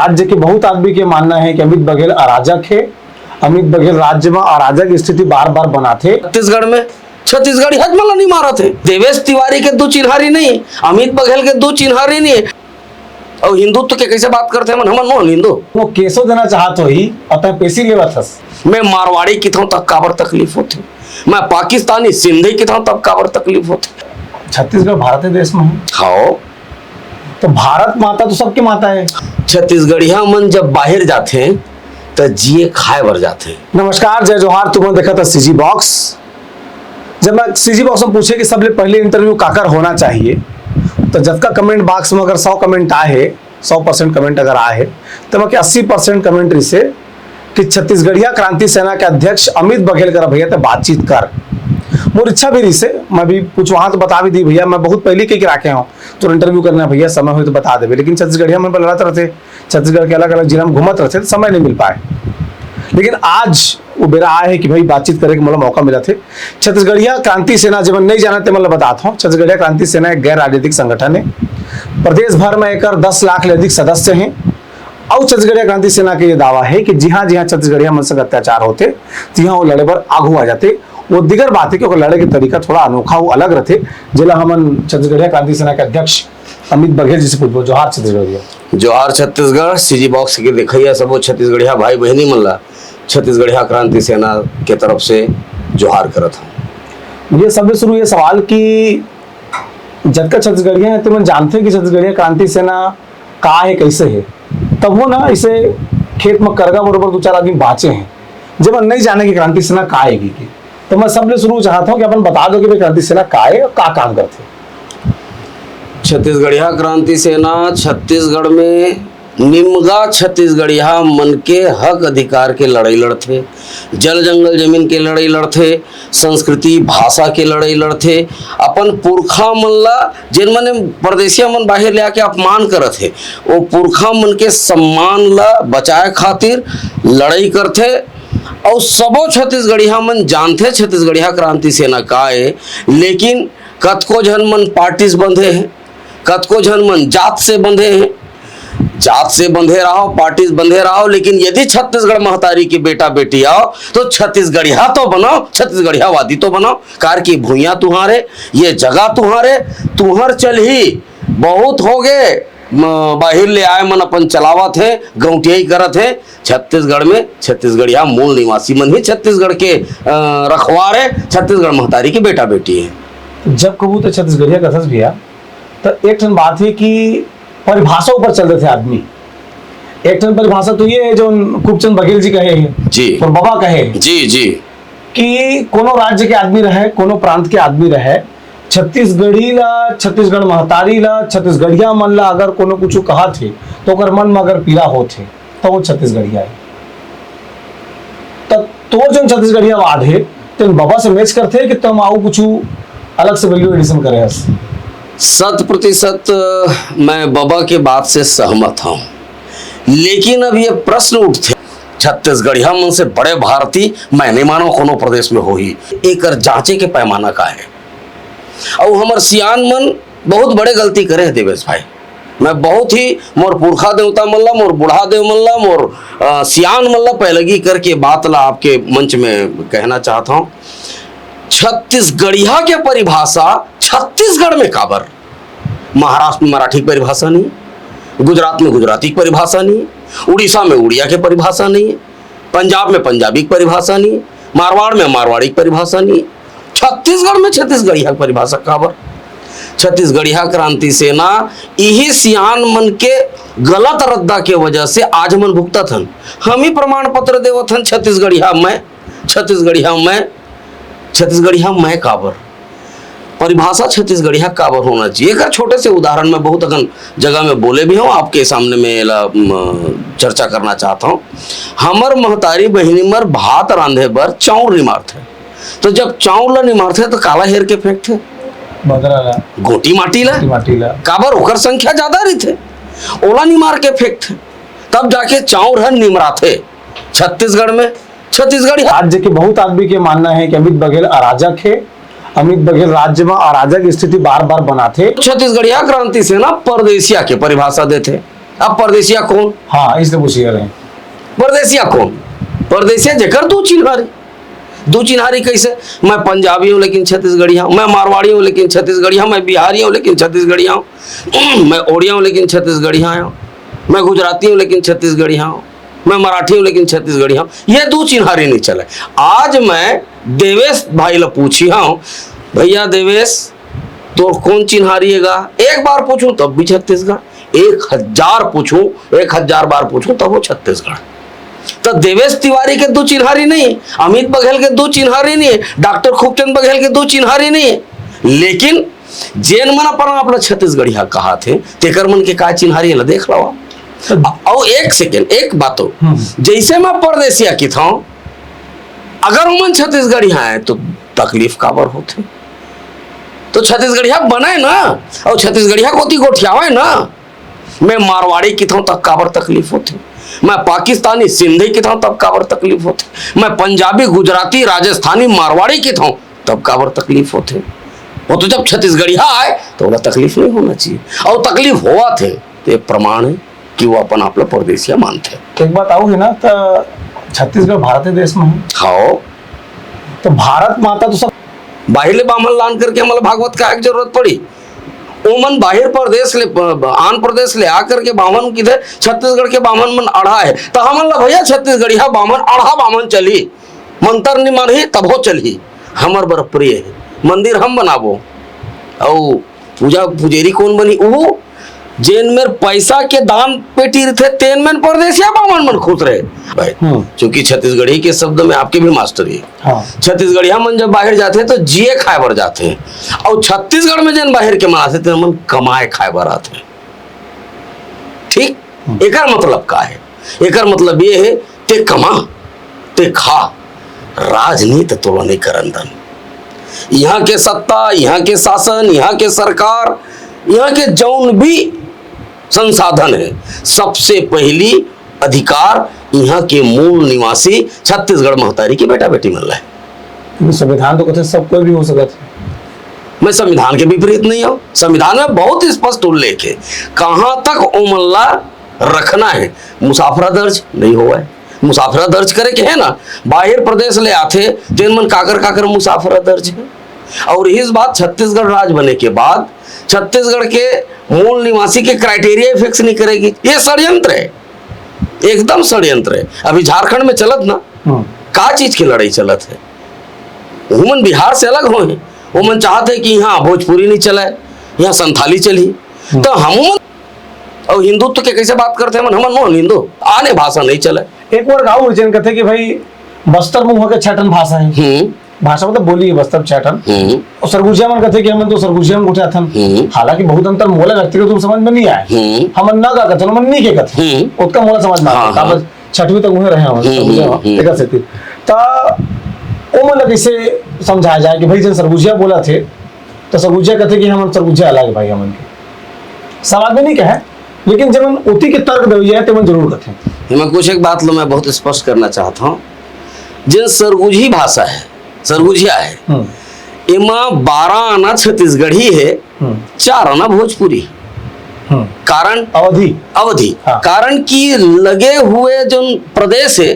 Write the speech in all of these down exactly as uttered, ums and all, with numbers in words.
राज्य के बहुत आदमी के मानना हे कि अमित बघेल अराजक हे। अमित बघेल राज्य म अराजक स्थिति बार-बार बनाथे। छत्तीसगढ़ में छत्तीसगढ़िया मन ला नहीं मारत हे। देवेश तिवारी के दू चिन्हारी नहीं, अमित बघेल के दू चिन्हारी नहीं। अउ हिंदुत्व के कैसे बात करथे मन, हमन नो हिंदू। वो केसो देना चाहत होही, अउ तैं पेशी लेवत हस। मैं मारवाड़ी किथों तब काबर तकलीफ होथे, मैं पाकिस्तानी सिंधी किथों तब काबर तकलीफ होथे। छत्तीसगढ़ भारत देश में है। हाँ। तो भारत माता तो सबके माता है। छत्तीसगढ़िया मन जब बाहर जाथे, त जिए खाए बर जाथे। नमस्कार, जय जोहार, तुमन देखत हव CG Box। जब मैं CG Box में पूछे कि सबले पहले interview काकर होना चाहिए, तो जतका comment box में अगर सौ comment आए हे, सौ percent comment अगर आए हे, तो मैं अस्सी percent comment रिसे कि छत्तीसगढ़िया क्रांति सेना के अध्यक्ष अमित बघेल करा भैया ते बातचीत कर। मोर इच्छा भी रिसे, मैं भी कुछ वहां तो बता भी दी भैया, मैं बहुत पहले के राखे हूँ, तो interview करना भैया, समय हो तो बता देवे, लेकिन छत्तीसगढ़िया मन पर लड़त रहते, छत्तीसगढ़ के अलग-अलग जिला में घूमत रहथे, त समय नहीं मिल पाए। लेकिन आज वो बेरा आए हे कि भाई, बातचीत करे के मोला मौका मिलत हे। छत्तीसगढ़िया क्रांति सेना, जेमन नहीं जानत, तेमन ल बतात हौं, छत्तीसगढ़िया क्रांति सेना एक गैर राजनीतिक संगठन हे। प्रदेश भर में एकर दस लाख ले अधिक सदस्य हे। अउ छत्तीसगढ़िया क्रांति सेना के ये दावा हे कि जिहां-जिहां छत्तीसगढ़िया मन संग अत्याचार होथे, तिहां वो लड़े बर आगू आ जाथे। वो दिगर बात हे कि ओकर लड़े के तरीका थोड़ा अनोखा, वो अलग रथे, जेला हमन छत्तीसगढ़िया क्रांति सेना के अध्यक्ष अमित बघेल जी से पूछबो। जोहार छत्तीसगढ़ भैया। जोहार छत्तीसगढ़, CG Box के देखइया सबो छत्तीसगढ़िया भाई बहिनी मन ला छत्तीसगढ़िया क्रांति सेना के तरफ से जोहार करत हूँ। भैया, सबले शुरू ये सवाल कि जतका छत्तीसगढ़िया हे, तेमन जानथे कि छत्तीसगढ़िया क्रांति सेना का हे, कैसे हे, तब वो ना इसे खेत में करगा बरोबर दो चार आदमी बाँचे हे, जेमन नहीं जाने कि क्रांति सेना का हे कि, कि। तो मैं सबले शुरू चाहत हूँ कि अपन बता दो कि भाई, क्रांति सेना का हे अउ का काम करथे। छत्तीसगढ़िया क्रांति सेना छत्तीसगढ़ में निमगा छत्तीसगढ़िया मन के हक अधिकार के लड़ाई लड़थे, जल जंगल जमीन के लड़ाई लड़थे, संस्कृति भाषा के लड़ाई लड़थे, अपन पुरखा मन ला, जेन मन परदेसिया मन बाहिर ले आके अपमान करत हे, वो पुरखा मन के सम्मान ला बचाए खातिर लड़ाई करथे। अउ सबो छत्तीसगढ़िया मन जानथे छत्तीसगढ़िया क्रांति सेना का हे, लेकिन कतको झन मन पार्टी से बंधे हे, कतको झन मन जात से बंधे हे। जात से बंधे रहो, पार्टी से बंधे रहो, लेकिन यदि छत्तीसगढ़ महतारी के बेटा बेटी आओ, तो छत्तीसगढ़िया तो बनाओ, छत्तीसगढ़ियावादी तो बनाओ। कार की भुइयां तुम्हारे, ये जगह तुम्हारे, तुम्हर चलही। बहुत हो गए, म-, बाहिर ले आए मन अपन चलावत हे, गौंटियाई करत हे। छत्तीसगढ़ में छत्तीसगढ़िया मूल निवासी मन ही छत्तीसगढ़ के, अ, रखवार हे, छत्तीसगढ़ महतारी के बेटा बेटी हे। जब कबू तो छत्तीसगढ़िया कथस भैया, त एक ठन बात हे कि परिभाषा ऊपर चल देथे आदमी। एक ठन परिभाषा तो ये हे, जो खूबचंद बघेल जी कहे हे, जी। और बाबा कहे हे, जी, जी। कि कोनो राज्य के आदमी रहे, कोनो प्रांत के आदमी रहे, छत्तीसगढ़ी ला, छत्तीसगढ़ महतारी ला, छत्तीसगढ़िया मन ला अगर कोनो कुछ कहत हे, तो ओकर मन में अगर पीड़ा होत हे, तो वो छत्तीसगढ़िया हे। त तोर जौन छत्तीसगढ़ियावाद हे, तेन बबा से match करथे कि तम अउ कुछु अलग से value addition करे हस? शत प्रतिशत मैं बबा के बात से सहमत हूँ, लेकिन अब ये प्रश्न उठथे, छत्तीसगढ़िया मन से बड़े भारती मैं नहीं मानव कोनो प्रदेश में होही। एकर जांचे के पैमाना का हे? अउ हमर सियान मन बहुत बड़े गलती करे हे देवेश भाई। मैं बहुत ही मोर पुरखा देवता मन ला, मोर बूढ़ा देव मन ला, मोर, अ, सियान मन ला पैलगी करके बात ला आपके मंच में कहना चाहत हूँ। छत्तीसगढ़िया के परिभाषा छत्तीसगढ़ में काबर? महाराष्ट्र में मराठी के परिभाषा नहीं, गुजरात में गुजराती के परिभाषा नहीं, उड़ीसा में उड़िया के परिभाषा नहीं, पंजाब में पंजाबी के परिभाषा नहीं, मारवाड़ में मारवाड़ी के परिभाषा नहीं, छत्तीसगढ़ में छत्तीसगढ़िया के परिभाषा काबर? छत्तीसगढ़िया क्रांति सेना इही सियान मन के गलत रद्दा के वजह से आज हमन भुगतत हन। हम ही प्रमाण पत्र देवत हन, छत्तीसगढ़िया मैं, छत्तीसगढ़िया मैं, छत्तीसगढ़िया मैं काबर? परिभाषा छत्तीसगढ़िया काबर होना चाहिए, एकर छोटे से उदाहरण मैं बहुत अकन जगह में बोले भी हूँ, आपके सामने में एला, म, चर्चा करना चाहत हूँ। हमर महतारी बहिनी मन भात रांधे बर चाउर निमारथे, तो जब चाउर ला निमारथे तो काला हेर के फेंकथे? बदरा ला। गोटी माटी ला। गोटी माटी ला। काबर? ओकर संख्या ज्यादा रहिथे, ओला निमार के फेंकथे, तब जाके चाउर ह निमराथे। छत्तीसगढ़ में, छत्तीसगढ़ राज्य के बहुत आदमी के मानना हे कि अमित बघेल अराजक हे। अमित बघेल राज्य में अराजक स्थिति बार-बार बनाथे। छत्तीसगढ़िया क्रांति सेना परदेसिया के परिभाषा देथे। अब परदेसिया कौन? हाँ, इसलिए पूछिए रहे। परदेसिया कौन? परदेसिया जेकर दू चिन्हारी। दू चिन्हारी कैसे? मैं पंजाबी हूँ लेकिन छत्तीसगढ़िया हूँ, मैं मारवाड़ी हूँ लेकिन छत्तीसगढ़िया हूँ, मैं बिहारी हूँ लेकिन छत्तीसगढ़िया हूँ, मैं ओड़िया हूँ लेकिन छत्तीसगढ़िया हूँ, मैं गुजराती हूँ लेकिन छत्तीसगढ़िया हूँ, मैं मराठी हूँ लेकिन छत्तीसगढ़िया हूँ। ये दू चिन्हारी नहीं चले। आज मैं देवेश भाई ला पूछी हूँ, भैया देवेश, तो कौन चिन्हारी है गा? एक बार पूछूं तब भी छत्तीसगढ़, एक हजार पूछूं, एक हजार बार पूछूं तब वो छत्तीसगढ़। तो देवेश तिवारी के दू चिन्हारी नहीं, अमित बघेल के दू चिन्हारी नहीं, डॉक्टर खूबचंद बघेल के दू चिन्हारी नहीं, लेकिन जेन मन अपन आप ला छत्तीसगढ़िया कहा थे, तेकर मन के का चिन्हारी ला देख लो। अउ एक सेकेंड, एक बात हो, हम्म। जैसे मैं परदेसिया की था, अगर उमन छत्तीसगढ़िया है तो तकलीफ काबर होथे? तो छत्तीसगढ़िया बने ना, अउ छत्तीसगढ़िया कोती गोठियावे ना। मैं मारवाड़ी किथौं तब काबर तकलीफ होथे? मैं पाकिस्तानी सिंधी किथौं तब काबर तकलीफ होथे? मैं पंजाबी, गुजराती, राजस्थानी, मारवाड़ी किथौं तब काबर तकलीफ होथे? वो तो जब छत्तीसगढ़िया आए तो ओला तकलीफ नहीं होना चाहिए, अउ तकलीफ होवत हे तो ये प्रमाण है कि वो अपन आप ला परदेसिया मानथे। एक बात आऊ है ना, तो छत्तीसगढ़ भारत देश में है। हाँ। तो भारत माता तो सब बाहिर ले बाम्हन लान करके हमला भागवत काहे के जरूरत पड़ी? ओमन बाहिर प्रदेश ले, ब-, ब-, आन प्रदेश ले आ करके बाम्हन किथे, छत्तीसगढ़ के बाम्हन मन अढ़ा है, तो हमन ला भैया छत्तीसगढ़िया बाम्हन, अढ़ा बाम्हन चलही, मंतर नि मारही तभो चलही, हमर बर प्रिय है, मंदिर हम बनाबो, अउ पूजा पुजेरी कौन बनी? उहू जेन मेर पैसा के दान पेटी रथे, तेन में परदेसिया बाम्हन मन खुश रहे। भाई, हम्म। चूंकि छत्तीसगढ़ी के शब्द में आपके भी मास्टरी है। हाँ। छत्तीसगढ़िया मन जब बाहिर जाथे तो जिए खाए बर जाथे, अउ छत्तीसगढ़ में जेन बाहिर के मन आथे तेन मन कमाए खाए बर आथे। ठीक? हम्म। एकर मतलब का है? एकर मतलब ये है, ते कमा, ते खा, राजनीति तोला नहीं करन दन। यहाँ के सत्ता, यहाँ के शासन, यहाँ के सरकार, यहाँ के जौन भी संसाधन है, सबसे पहली अधिकार यहाँ के मूल निवासी छत्तीसगढ़ महतारी के बेटा बेटी मन ला है। क्योंकि संविधान तो कहते सब कोई भी हो सकता है। मैं संविधान के विपरीत नहीं हूँ। संविधान में बहुत स्पष्ट उल्लेख है कहाँ तक ओमन ला रखना है। मुसाफरा दर्ज नहीं हुआ है। मुसाफरा दर्ज करे के है ना, बाहिर प्रदेश ले आथे, तेन मन काकर काकर मुसाफरा दर्ज है। अउ इस बात छत्तीसगढ़ राज बने के बाद छत्तीसगढ़ के मूल निवासी के क्राइटेरिया फिक्स नहीं करेगी। ये षड्यंत्र है, एकदम षड्यंत्र है। अभी झारखंड में चलत ना, हम्म। का चीज की लड़ाई चलत है? उमन बिहार से अलग हो हैं, उमन चाहते हैं कि यहाँ भोजपुरी नहीं चलाए, यहाँ संथाली चली। हम्म। तो हम अउ हिंदुत्व के कैसे बात करते हैं हमन? हमन नो हिंदू, आने भाषा नहीं चले। एक वर्ग आऊ जेन कहते कि भाई बस्तर मुंह के छठन भाषा है। हम्म। भाषा मतलब बोली है बस्तर छठन। हम्म। अउ सरगुजिया मन कहते कि हमन तो सरगुजिया में उठे अथन। हम्म। हालांकि बहुत अंतर मोला व्यक्तिगत रूप समझ में नहीं आए। हम्म। हमन ना का कथन, हमन नहीं के कथन। हम्म। ओतका मोला समझ में हाँ, आता। हाँ। काबर छठवीं तक उहें रहे हमन, हम्म, सरगुजिया हम्म, में, हम्म। एकर सेती। त ओमन ला कैसे समझाया जाए कि भाई जन सरगुजिया बोला थे, तो सरगुजिया कहते कि हमन सरगुजिया अलग है भाई हमन के। समाज में नहीं कहे, लेकिन जब हम ओती के तर्क देवइया है, तो मन जरूर कहते हैं। मैं कुछ एक बात लो मैं बहुत स्पष्ट करना चाहता हूँ। जिन सरगुजी भाषा है, सरगुजिया है, हम्म। एमा बारह आना छत्तीसगढ़ी है, हम्म। चार आना भोजपुरी। हम्म। कारण अवधी। अवधी। हाँ। कारण कि लगे हुए जो प्रदेश है,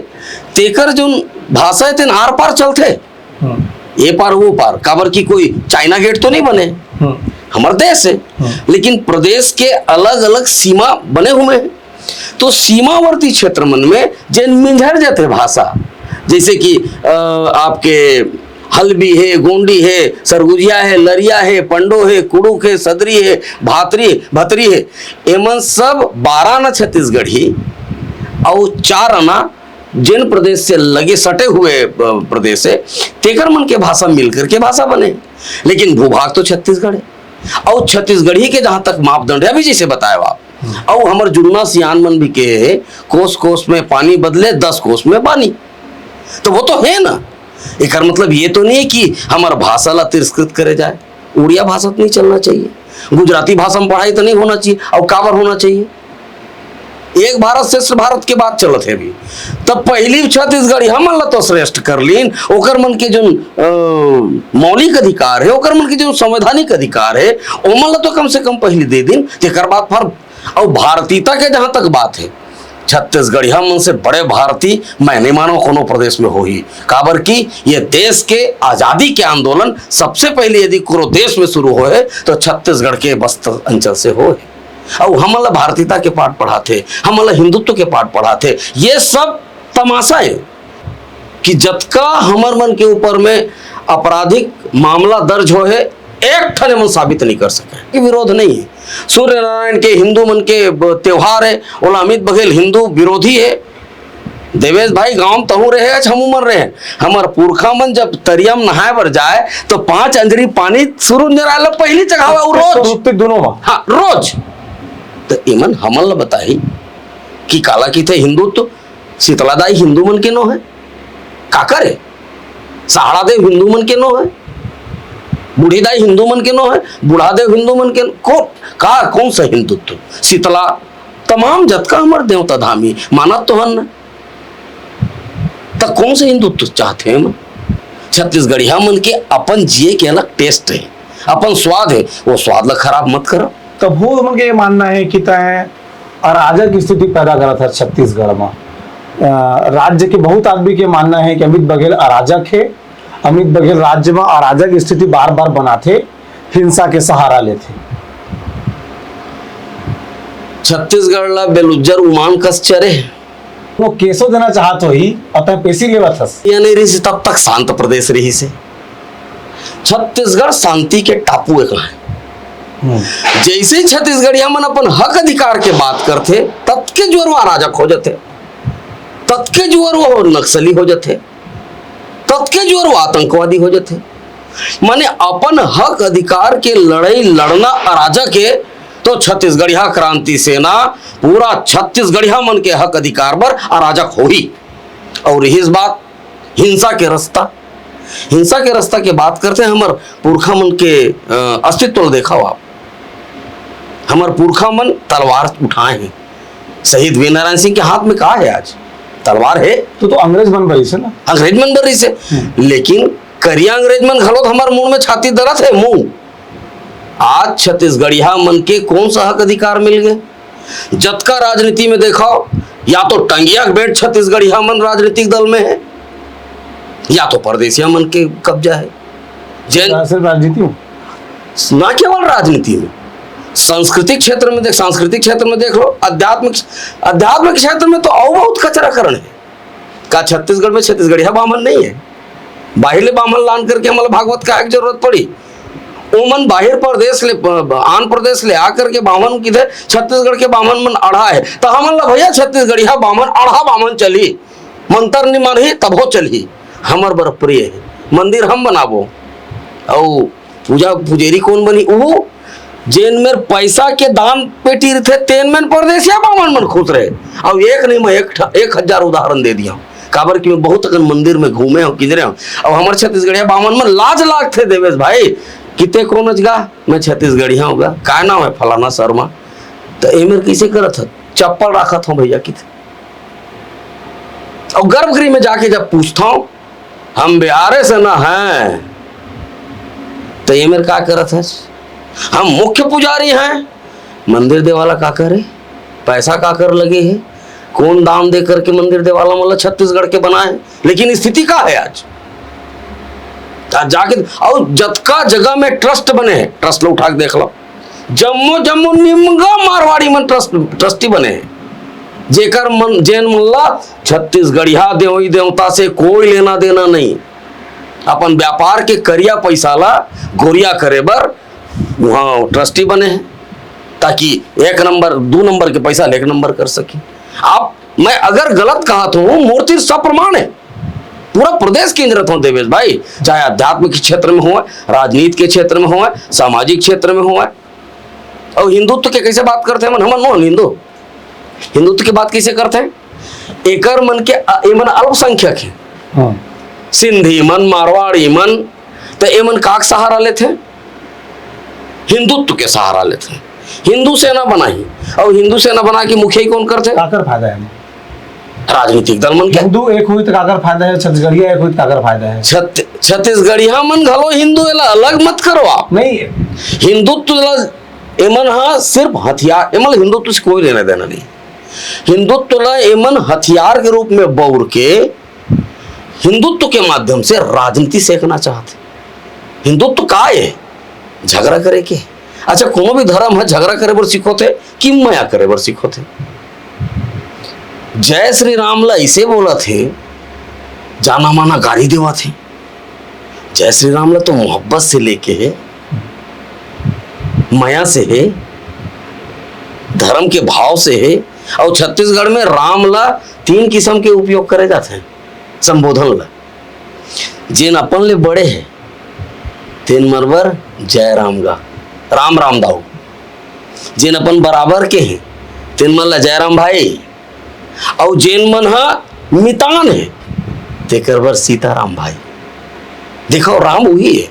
तेकर जो भाषा है, तेन आर पार चलते। हम्म। ये पार वो पार, काबर कि कोई चाइना गेट तो नहीं बने, हम्म। हमारा देश है, हम्म। लेकिन प्रदेश के अलग-अलग सीमा बने हुए हैं। तो सीमावर्ती क्षेत्र मन में जेन मिंझर जाते भाषा, जैसे कि, अ, आपके हल्बी है, गोंडी है, सरगुजिया है, लरिया है, पंडो है, कुड़ुक है, सदरी है, भातरी, भतरी है, एमन सब बारह आना छत्तीसगढ़ी अउ चार आना जेन प्रदेश से लगे सटे हुए, अ, प्रदेश है, तेकर मन के भाषा मिलकर के भाषा बने, लेकिन भूभाग तो छत्तीसगढ़ है। अउ छत्तीसगढ़ी के जहाँ तक मापदंड है, अभी जैसे बताए आप, अउ हमर जुन्ना सियान मन भी कहे है, "कोस कोस में पानी बदले, दस कोस में बानी।" तो वो तो है ना। एकर मतलब ये तो नहीं है कि हमर भाषा ला तिरस्कृत करे जाए। उड़िया भाषा तो नहीं चलना चाहिए, गुजराती भाषा में पढ़ाई तो नहीं होना चाहिए। अउ काबर होना चाहिए? एक भारत श्रेष्ठ भारत के बात चलत है अभी। तब पहली छत्तीसगढ़ी हमन ला तो श्रेष्ठ कर लीन, ओकर मन के जो, अ, मौलिक अधिकार है, ओकर मन के जो संवैधानिक अधिकार है, ओमन ला तो कम से कम पहली दे दिन। तेकर बाद फिर अउ भारतीयता के जहां तक बात हे, छत्तीसगढ़िया मन से बड़े भारतीय मैं नहीं मानव कोनो प्रदेश में होही। काबर कि ये देश के आजादी के आंदोलन सबसे पहले यदि कोनो देश में शुरू होए हे, तो छत्तीसगढ़ के बस्तर अंचल से होए हे। अउ हमन ला भारतीयता के पाठ पढ़ाथे, हमन ला हिंदुत्व के पाठ पढ़ाथे। ये सब तमाशा हे कि जतका हमर मन के ऊपर में आपराधिक मामला दर्ज होए हे, एक ठन मन साबित नहीं कर सके कि विरोध नहीं हे। सूर्य नारायण के हिंदू मन के ब-, त्योहार हे, ओला अमित बघेल हिंदू विरोधी हे। देवेश भाई, गांव में तहूं रहे हच, हमू मन रहे। हमर पुरखा मन जब तरिया में नहाए बर जाए, तो पांच अंजरी पानी सूरज नारायण ला पहिली चघावे, अउ रोज। ऋत्विक दोनों में। हाँ, रोज। तो एमन हमन ला बताही कि काला किथे हिंदुत्व? शीतला दाई हिंदू मन के नो हे? काकर हे? सहाड़ा देव हिंदू मन के नो हे? बूढ़ी दाई हिंदू मन के नो हे? बूढ़ा देव हिंदू मन के नो? को-, का, कौन सा हिंदुत्व? शीतला, तमाम जतका हमर देवता धामी मानत तो हन ना। त कौन से हिंदुत्व चाहथे एमन? छत्तीसगढ़िया मन के अपन जिए के अलग टेस्ट हे, अपन स्वाद हे, वो स्वाद ला खराब मत करो। तभो हमन के ये मानना हे कि तय अराजक स्थिति पैदा करत हस छत्तीसगढ़ म। अ, राज्य के बहुत आदमी के मानना हे कि अमित बघेल अराजक हे, अमित बघेल राज्य म अराजक स्थिति बार-बार बनाथे, हिंसा के सहारा लेथे। छत्तीसगढ़ ला बेलुज्जर उमान कस चरे। वो केसो देना चाहत होही, अउ तय पेशी लेवत हस। ये नहीं रहिस तब तक शांत प्रदेश रहिस हे। छत्तीसगढ़ शांति के टापू एक हे। हम्म। जैसे ही छत्तीसगढ़िया मन अपन हक अधिकार के बात करथे, ततके जोर वो अराजक हो जाथे, ततके जोर वो नक्सली हो जाथे, ततके जोर वो आतंकवादी हो जाथे। माने अपन हक अधिकार के लड़ाई लड़ना अराजक हे, तो छत्तीसगढ़िया क्रांति सेना पूरा छत्तीसगढ़िया मन के हक अधिकार बर अराजक होही। अउ रहिस बात हिंसा के रस्ता, हिंसा के रस्ता के बात करथे, हमर पुरखा मन के, अ, अस्तित्व ल देखव आप। हमर पुरखा मन तलवार उठाए हे। शहीद वीर नारायण सिंह के हाथ में का हे आज? तलवार हे। तो, तो अंग्रेज मन बर रहिस हे ना? अंग्रेज मन बर रहिस हे। हम्म। लेकिन करिया अंग्रेज मन घलो तो हमर मुड़ में छाती दरत हे, मुंह। आज छत्तीसगढ़िया मन के कौन सा हक अधिकार मिल गए? जतका राजनीति में देखव, या तो टंगिया के बेंट छत्तीसगढ़िया मन राजनीतिक दल में हे, या तो परदेसिया मन के कब्जा हे। जेन ना सिर्फ राजनीति में। ना केवल राजनीति में, सांस्कृतिक क्षेत्र में देख, सांस्कृतिक क्षेत्र में देख लो, आध्यात्मिक, आध्यात्मिक क्षेत्र में तो अउ बहुत कचराकरण हे। का छत्तीसगढ़ में छत्तीसगढ़िया बाम्हन नहीं हे? बाहिर ले बाम्हन लान करके हमला भागवत कहे के जरूरत पड़ी? ओमन बाहिर प्रदेश ले, ब-, ब-, आन प्रदेश ले आ करके बाम्हन किथे छत्तीसगढ़ के बाम्हन मन अढ़ा हे, त हमन ला भैया छत्तीसगढ़िया बाम्हन, अढ़ा बाम्हन चलही, मंतर नहीं मानही तभो चलही, हमर बर प्रिय हे, मंदिर हम बनाबो। अउ पूजा पुजेरी कौन बनी? उहू जेन मेर पैसा के दान पेटी रथे, तेन मेर परदेसिया बामन मन खुश रहे। अउ एक नहीं, मैं एक ठ-, एक हजार उदाहरण दे दिया, काबर कि मैं बहुत अकन मंदिर में घूमे हूँ, किंजरे हूँ। अब हमर छत्तीसगढ़िया बामन मन लाज लागथे, देवेश भाई, किते कौन गा, मैं छत्तीसगढ़िया हूँ गा, का नाम है? फलाना शर्मा। तो ए मेर कैसे करत हत? चप्पल राखत हूँ भैया, किते। और गर्भगृह में जाके जब पूछता हूँ, हम बिहारे से ना हैं, तो ये मेर का करत है? हम मुख्य पुजारी हैं, मंदिर देवाला का करे, पैसा का कर लगे है, कौन दान दे करके मंदिर देवाला मतलब छत्तीसगढ़ के बनाए, लेकिन स्थिति का है आज? आज जाके और जतका जगह में ट्रस्ट बने हैं, ट्रस्ट लो उठा के देख लो, जम्मो जम्मो निमगा मारवाड़ी मन ट्रस्ट, ट्रस्टी बने हे। जेकर मन, जेन मन ला छत्तीसगढ़िया देवी देवता से कोई लेना देना नहीं, अपन व्यापार के करिया पैसा ला गोरिया करे बर वहाँ ट्रस्टी बने हे, ताकि एक नंबर, दो नंबर के पैसा ले एक नंबर कर सके। आप, मैं अगर गलत कहा तो हूँ, मोर तीर सब प्रमाण है। पूरा प्रदेश के इंद्र हो देवेश भाई, चाहे आध्यात्मिक क्षेत्र में हो, राजनीति के क्षेत्र में हो, सामाजिक क्षेत्र में हो। और हिंदुत्व के कैसे बात करते हैं मन, हमन नो हिंदू, हिंदुत्व की बात कैसे करते हैं? एकर मन के अ-, एमन अल्पसंख्यक हैं। हाँ। सिंधी मन, मारवाड़ी मन, तो एमन काक सहारा लेते हैं? हिंदुत्व के सहारा लेते हैं। हिंदू सेना बनाई, और हिंदू सेना बना के मुखिया ही कौन करते हैं? काकर फायदा है? राजनीतिक दल मन के। हिंदू एक हुई तो काकर फायदा है, छत्तीसगढ़िया एक हुई तो काकर फायदा है? छत्त-, छत्तीसगढ़िया मन घलो हिंदू, एला अलग मत करो आप। नहीं। हिंदुत्व ला एमन ह सिर्फ हथियार, एमन ल हिंदुत्व से कोई लेना देना नहीं। हिंदुत्व ल एमन हथियार के रूप में बउर के हिंदुत्व के माध्यम से राजनीति सेकना चाहत हे। हिंदुत्व का ए? झगड़ा करे के। अच्छा, कोनो भी धर्म ह झगड़ा करे बर सिखोथे कि मया करे बर सिखोथे? जय श्री राम ला इसे बोलत हे, जाना माना गारी देवत हे। जय श्री राम ला तो मोहब्बत से लेके हे, मया से हे, धर्म के भाव से हे। अउ छत्तीसगढ़ में राम ला तीन किस्म के उपयोग करे जाथे संबोधन ला। जेन अपन ले बड़े हे, तेन मन बर जय राम गा, राम राम दाऊ। जेन अपन बराबर के हे, तेन मन ला जय राम भाई। अउ जेन मन ह मितान हे, तेकर बर सीताराम भाई। देखो, राम वही हे,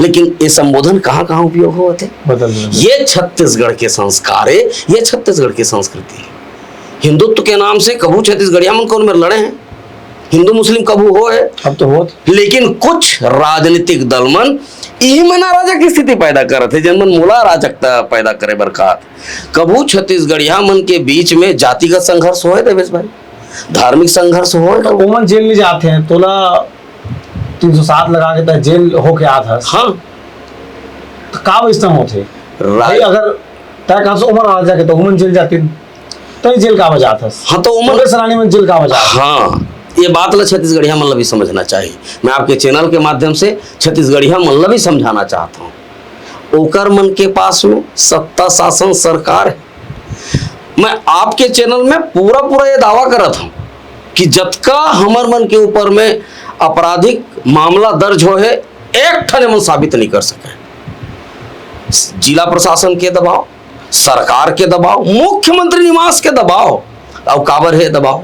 लेकिन ये संबोधन कहाँ-कहाँ उपयोग होवत हे? बदल, बदल। ये छत्तीसगढ़ के संस्कार हे, ये छत्तीसगढ़ के संस्कृति हे। हिंदुत्व के नाम से कभू छत्तीसगढ़िया मन कौन मेर लड़े हे? हिंदू मुस्लिम कभू होय हे? अब तो होत। लेकिन कुछ राजनीतिक दल मन इही मन अराजक स्थिति पैदा करत हे, जेन मन मोला अराजकता पैदा करे बर कहत। कभू छत्तीसगढ़िया मन के बीच में जातिगत संघर्ष होय, देवेश भाई? धार्मिक संघर्ष होय? तो ओमन जेल नहीं जाते हैं, तोला तीन सौ सात लगा के तय जेल होके आत हस। हाँ। तो का वैसना होथे? राज- भाई, अगर तय कहा से ओमन अराजक हे, तो ओमन जेल जातिन, तय जेल का बजात हस? हाँ, तो ओमन ओकर सरानी मन जेल का बजात हस? हाँ, ये बात ला छत्तीसगढ़िया मन ला भी समझना चाहिए। मैं आपके चैनल के माध्यम से छत्तीसगढ़िया मन ला भी समझाना चाहता हूँ। ओकर मन के पास में सत्ता, शासन, सरकार हे। मैं आपके चैनल में पूरा पूरा ये दावा करत हूँ कि जतका हमर मन के ऊपर में आपराधिक मामला दर्ज होय हे, एक ठन मन साबित नहीं कर सके। जिला प्रशासन के दबाव, सरकार के दबाव, मुख्यमंत्री निवास के दबाव। अउ काबर हे दबाव?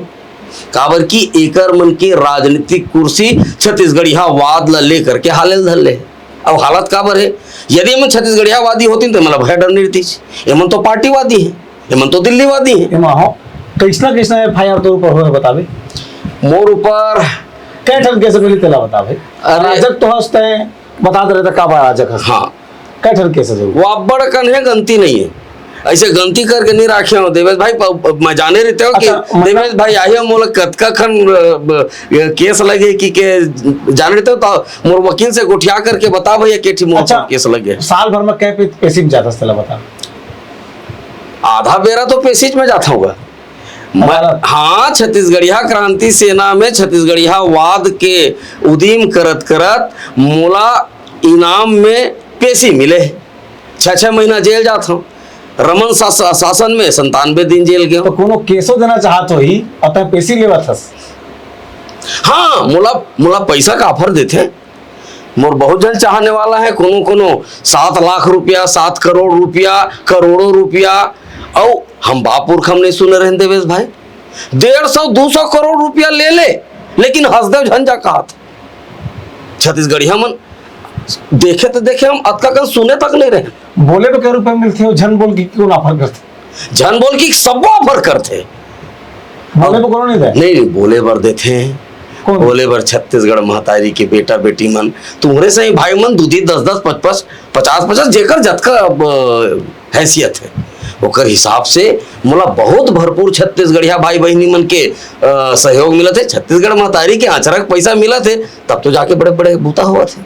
काबर कि एकर मन के राजनीतिक कुर्सी छत्तीसगढ़ियावाद ला लेकर के हाले ल धर ले हे। अउ हालत काबर हे? यदि एमन छत्तीसगढ़ियावादी होतिन, तो एमन ला भय डर नहीं रहितिस। एमन तो पार्टीवादी हे, एमन तो दिल्लीवादी हे। एमा हो, कइसना कइसना एफ आई आर तोर ऊपर होय, बताबे? मोर ऊपर कै ठन केस मिली, तेला बताबे। अरे। अराजक तो हस तैं, बता दे रहे, का बा अराजक हस? हाँ। कै ठन केस हे? वो अब्बड़ कन हे, गनती नहीं हे। ऐसे गनती करके नहीं राखे हो देवेश भाई। प-, प-, मैं जाने रहते हो कि अच्छा, मतलब देवेश भाई आए हो, मोला कतका खन, अ, ब-, केस लगे कि के जाने रहते हो, तो मोर वकील से गोठिया करके बता भैया, के ठी मोर अच्छा, पर केस लगे। साल भर में कै पे-, पेशी में जाता, तेला बता। आधा बेरा तो पेशी में जाता होगा। मैं, अदालत। हाँ, छत्तीसगढ़िया क्रांति सेना में छत्तीसगढ़ियावाद के उदीम करत करत मोला इनाम में पेशी मिले हे। छह छह महीना जेल जात हूँ। रमन शा-, शा-, शासन में संतानवे दिन जेल गए। तो कोनो केसो देना चाहत होही, अउ तैं पेशी लेवत हस? हाँ, मोला, मोला पैसा का ऑफर देथे। मोर बहुत झन चाहने वाला हे, कोनो कोनो सात लाख रुपया, सात करोड़ रुपया, करोड़ों रुपया। अउ हम बाप पुरखा म नहीं सुने रहेन देवेश भाई, डेढ़ सौ दू सौ करोड़ रुपया ले ले, लेकिन हसदेव झन जा कहत। छत्तीसगढ़िया मन देखे तो देखे, हम अतका कन सुने तक नहीं रहे। बोले बर कै रुपया मिलथे, अउ झन बोल के कौन ऑफर करथे? झन बोल के सबो ऑफर करथे। बोले बर कोनो नहीं दे? नहीं, नहीं, बोले बर देथे। कौन? बोले बर छत्तीसगढ़ महतारी के बेटा बेटी मन, तुम्हरे सही भाई मन, दू दी दस दस, पच पच, पचास पचास, जेकर जतका, अ, हैसियत हे, ओकर हिसाब से मोला बहुत भरपूर छत्तीसगढ़िया भाई बहिनी मन के, अ, सहयोग मिलत हे। छत्तीसगढ़ महतारी के अचरक पैसा मिलत हे, तब तो जाके बड़े बड़े बूता होवत हे।